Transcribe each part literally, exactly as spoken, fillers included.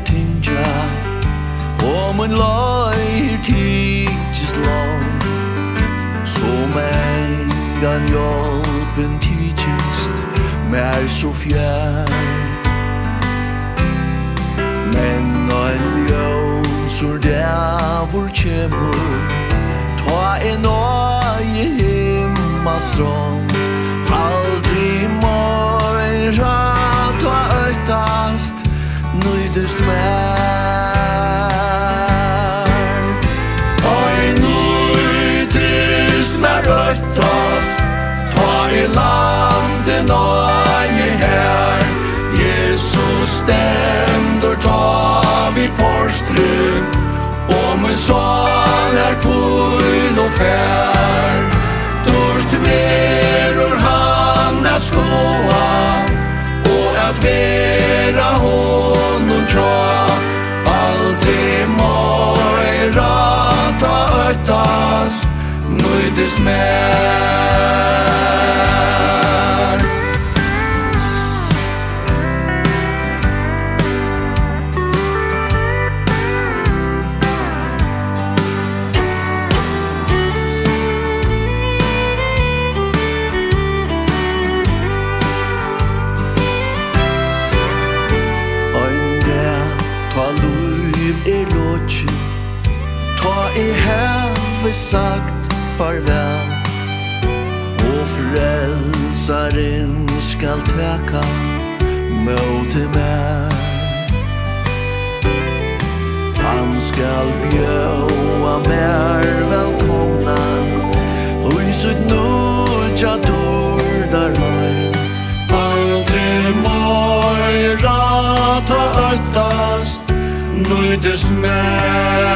tyngja, og mín leið tykist long, sum engan hjálpin tykist mær so fjær. Men ein ljósur dagur kemur, tá eg nái himmalstrond, aldri meira tá óttast nýtist mær. Ei nýtist mær óttast, tá eg landi nái har. Jesus stendur tá við portrið, og mín sál har hvílu fær. Dýrt verður hann at skoða, og at vera honum tro. Aldri meira tá óttast nýtist mær. Ein dag, tá lív er lokið, tá eg havi sagt farvæl, og Frelsarin skal taka móti mær. Hann skal bjóða mær vælkomnan í sítt nýggja dýrdarheim. Aldri meira tá óttast nýtist mær.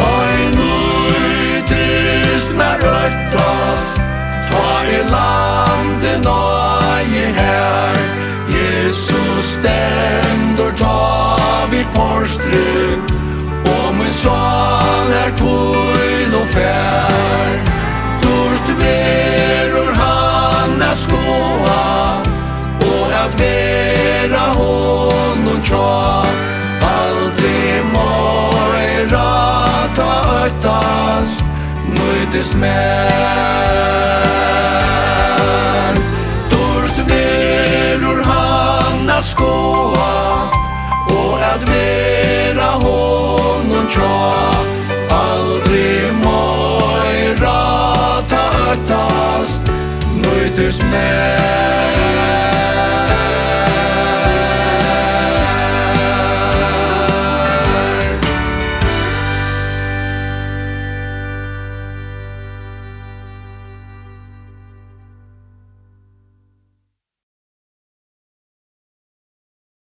Ei nýtist mær óttast, tá eg landi nái har. Jesus stendur tá við portrið, og mín sál har hvílu fær. Dýrt verður hann at skoða, og at vera honum tro. Aldri meira tá óttast nýtist mær. Dýrt verður hann at skoða, og at vera honum tro. Aldri meira tá óttast nýtist mær.